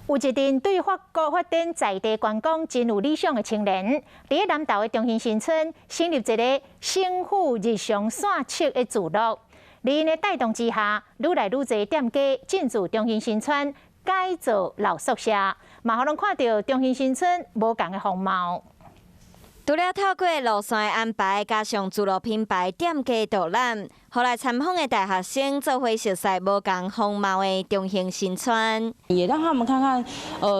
有一陣對法國發展在地觀光真有理想的青年，佇南投的中興新村成立一个省府日常散策的聚落。佇𪜶的帶動之下，愈來愈濟店家進駐中興新村，改造老宿舍，嘛予人看著中興新村無仝的風貌。除了透過路線的安排，加上聚落品牌店家導覽，予來參訪的大學生做伙熟悉無仝風貌的中興新村。也讓他們看看，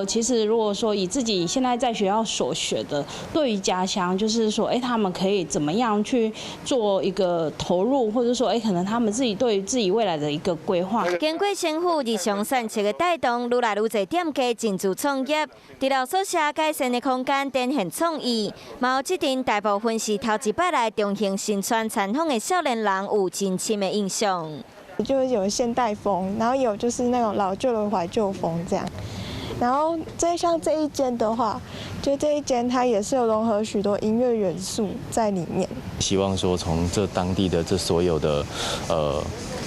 其實如果說以自己現在在學校所學的，對於家鄉，就是說，哎，他們可以怎麼樣去做一個投入，或者說，哎，可能他們自己對於自己未來的一個規劃。經過省府日常散策的帶動，愈來愈濟店家進駐創業，佇老宿舍改善的空間展現創意。嘛，這陣大部分是頭一擺來中興新村參訪的少年人有真深的印象。就有現代風，然後有就是那種老舊的懷舊風這樣。然後這像這一間的話，就這一間它也是有融合許多音樂元素在裡面。希望說從這當地的這所有的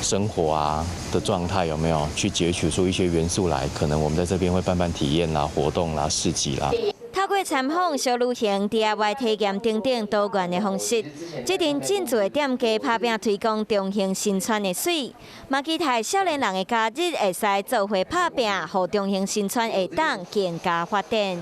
生活啊的狀態有沒有去截取出一些元素來，可能我們在這邊會辦辦體驗啦、活動啦、市集啦。透過參訪、小旅行、DIY 體驗等等多元的方式，這陣進駐的店家拍拚推廣中興新村的媠，嘛期待少年人的加入會使做伙拍拚，予中興新村會當更加發展。